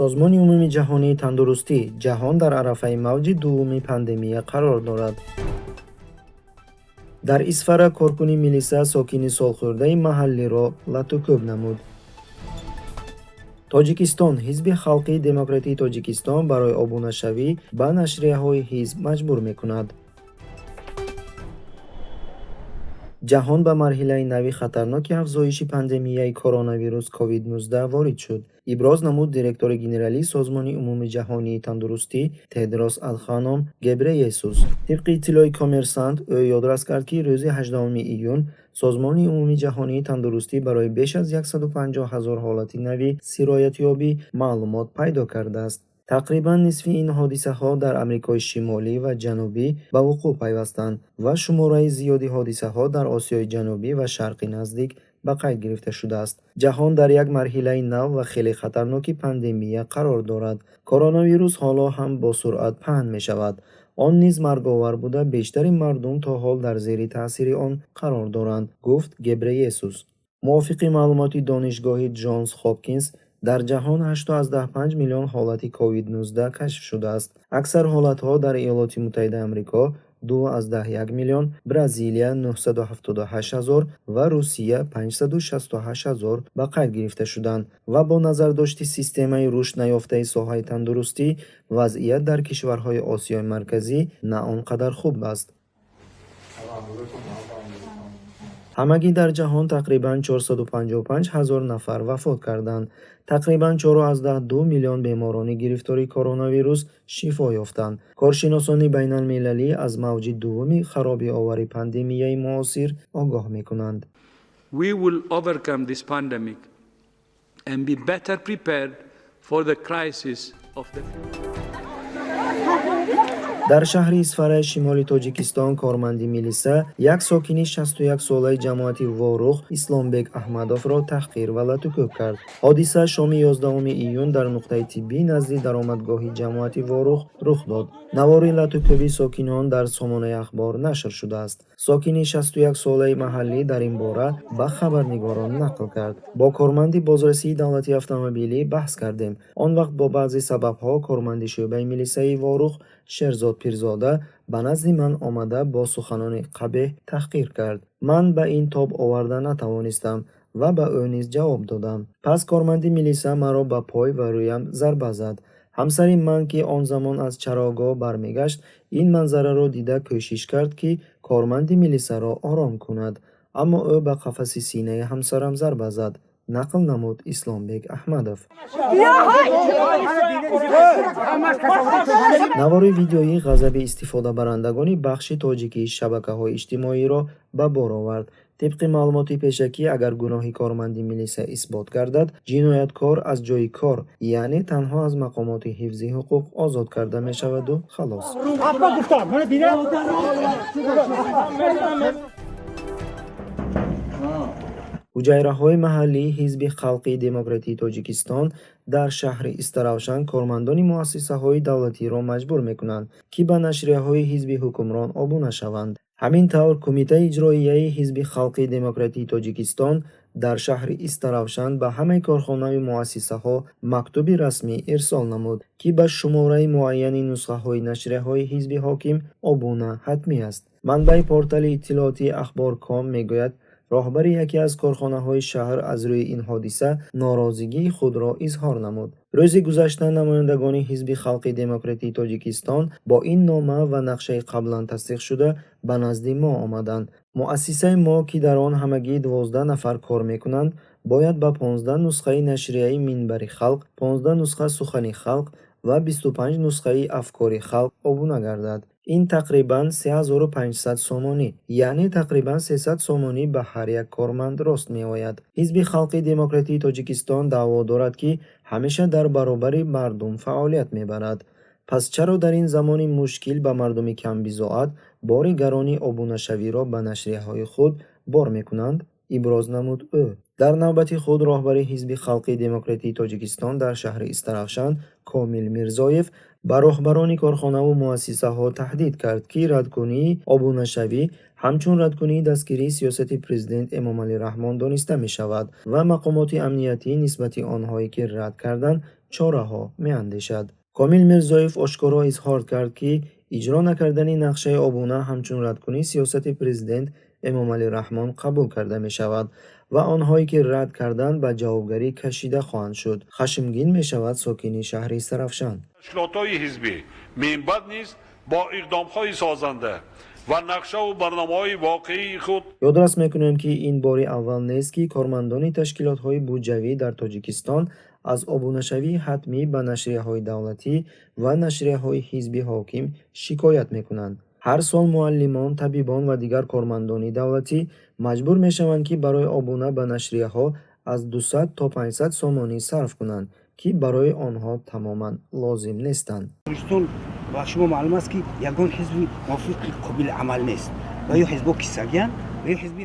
Созмони Умумии Ҷаҳонии Тандурустӣ: ҷаҳон дар арафаи мавҷи дуввуми пандемия қарор дорад. Дар Исфара коркуни милиса сокини солхӯрдаи маҳаллиро латукӯб намуд. Тоҷикистон: Ҳизби Халқии Демократии Тоҷикистон барои обунашавӣ ба нашрияҳои ҳизб маҷбур мекунад. Ҷаҳон ба марҳилаи нави хатарноки афзоиши пандемияи коронавирус COVID-19 ворид шуд, иброз намуд директори генералии Созмони Умумиҷаҳонии Тандурустӣ Тедрос Адханом Гебрейесус. Тибқи иттилои Коммерсант, ӯ ёдрас кард, ки рӯзи 18 июн Созмони Умумиҷаҳонии Тандурустӣ барои беш аз 150 ҳазор ҳолати нави сироятёбӣ маълумот пайдо кардааст. Тақрибан нисфи ин ҳодисаҳо дар Амрикои Шимолӣ ва Ҷанубӣ ба вуқӯъ пайвастанд ва шумораи зиёди ҳодисаҳо дар Осиёи Ҷанубӣ ва Шарқи Наздик ба қайд гирифта шудааст. Ҷаҳон дар як марҳилаи нав ва хеле хатарноки пандемия қарор дорад. Коронавирус ҳоло ҳам бо суръат паҳн мешавад. Он низ марговар буда, бештари мардум то ҳол дар зери таъсири он қарор доранд, гуфт Гебрейесус. Мувофиқи маълумоти Донишгоҳи Ҷонс Хопкинс, дар ҷаҳон 8,5 миллион ҳолати COVID-19 кашф шудааст. Аксар ҳолатҳо дар Иёлоти Муттаҳидаи Амрико 2,1 миллион, Бразилия 978 ҳазор ва Русия 568 ҳазор ба қайд гирифта шуданд ва бо назардошти системаи рушд наёфтаи соҳаи тандурустӣ, вазъият дар кишварҳои Осиёи Марказӣ на он қадар хуб аст. Ҳамагӣ дар ҷаҳон тақрибан 455 ҳазор нафар вафот карданд. Тақрибан 4,2 миллион беморони гирифтори коронавирус шифо ёфтанд. Коршиносони байналмилалӣ аз мавҷи дуввуми харобиовари пандемияи муосир огоҳ мекунанд. We will overcome this pandemic and be better prepared for the crisis of the future. Дар шаҳри Исфараи шимоли Тоҷикистон корманди милиса як сокини 61-солаи ҷамоати Ворух Исломбек Аҳмадовро таҳқир ва латукӯб кард. Ҳодиса шоми 11 июн дар нуқтаи тиббӣ назди даромадгоҳи ҷамоати Ворух рух дод. Навори латукӯби сокинон дар сомонаи Ахбор нашр шудааст. Сокини 61-солаи маҳаллӣ дар ин бора ба хабарнигорон нақл кард: «Бо корманди бозрасии давлатии автомобилӣ баҳс кардем. Он вақт бо баъзе сабабҳо корманди шӯъбаи милисаи Ворух Шерзод Пирзода ба назди ман омада, бо суханони қабеҳ таҳқир кард. Ман ба ин тоб оварда натавонистам ва ба ӯ низ ҷавоб додам. Пас корманди милиса маро ба пой ва рӯям зарба зад. Ҳамсари ман, ки он замон аз чарогоҳ бармегашт, ин манзараро дида, кӯшиш кард, ки корманди милисаро ором кунад, аммо ӯ ба қафаси синаи ҳамсарам зарба зад», нақл намуд Исломбек Аҳмадов. Навори видеоӣ ғазаби истифодабарандагони бахши тоҷикии шабакаҳои иҷтимоиро ба бор овард. Тибқи маълумоти пешакӣ, агар гуноҳи корманди милиса исбот гардад, ҷинояткор аз ҷои кор, яъне танҳо аз мақомоти ҳифзи ҳуқуқ озод карда мешаваду халос. Ҳуҷайраҳои маҳаллии Ҳизби Халқии Демократии Тоҷикистон дар шаҳри Истаравшан кормандони муассисаҳои давлатиро маҷбур мекунанд, ки ба нашрияҳои ҳизби ҳукмрон обуна шаванд. Ҳамин тавр, Кумитаи иҷроияи Ҳизби Халқии Демократии Тоҷикистон дар шаҳри Истаравшан ба ҳамаи корхонаю муассисаҳо мактуби расмӣ ирсол намуд, ки ба шумораи муайяни нусхаҳои нашрияҳои ҳизби ҳоким обуна ҳатмӣ аст. Манбаи портали иттилоотии Ахбор.ком мегӯяд, роҳбари яке аз корхонаҳои шаҳр аз рӯи ин ҳодиса норозигии худро изҳор намуд. Рӯзи гузашта намояндагони Ҳизби Халқи Демократии Тоҷикистон бо ин нома ва нақшаи қаблан тасдиқшуда ба назди мо омаданд. Муассисаи мо, ки дар он ҳамагӣ 12 нафар кор мекунанд, бояд ба 15 нусхаи нашрияи Минбари халқ, 15 нусха Сухани халқ ва 25 нусхаи Афкори халқ обуна гардад. Ин тақрибан 3500 сомонӣ, яъне тақрибан 300 сомонӣ ба ҳар як корманд рост меояд. Ҳизби Халқи Демократии Тоҷикистон даъво дорад, ки ҳамеша дар баробари мардум фаъолият мебарад. Пас чаро дар ин замони мушкил ба мардуми камбизоат бори гарони обунашавиро ба нашрияҳои худ бор мекунанд? Иброз намуд ӯ. Дар навбати худ роҳбари Ҳизби Халқии Демократии Тоҷикистон дар шаҳри Истаравшан Комил Мирзоев ба роҳбарони корхонаву муассисаҳо таҳдид кард, ки радкунии обунашавӣ ҳамчун радкунии дастгирии сиёсати президент Эмомалӣ Раҳмон дониста мешавад ва мақомоти амниятӣ нисбати онҳое, ки рад карданд, чораҳо меандешад. Комил Мирзоев ошкоро изҳор кард, ки иҷро накардани нақшаи обуна ҳамчун радкунии сиёсати президент Эмомалӣ Раҳмон қабул карда мешавад ва онҳое ки рад карданд, ба ҷавобгарӣ кашида хоҳанд шуд. Хашмгин мешавад сокини шаҳри Истаравшан. Ташкилотҳои ҳизбӣ минбаъд низ бо иқдомҳои созанда ва нақшаву барномаҳои воқеии худ. Ёдрас мекунем, ки ин бори аввал нест, ки кормандони ташкилотҳои буҷавӣ дар Тоҷикистон аз обунашавии ҳатмӣ ба нашрияҳои давлатӣ ва нашрияҳои ҳизби ҳоким шикоят мекунанд. Ҳар сол муаллимон, табибон ва дигар кормандони давлатӣ маҷбур мешаванд, ки барои обуна ба нашрияҳо аз 200 то 500 сомонӣ сарф кунанд, ки барои онҳо тамоман лозим нестанд. Тоҷикистон ба шумо маълум аст, ки ягон ҳизби мувофиқи қобили амал нест ва ё ҳизбо кисагиянд, ва ё ҳизби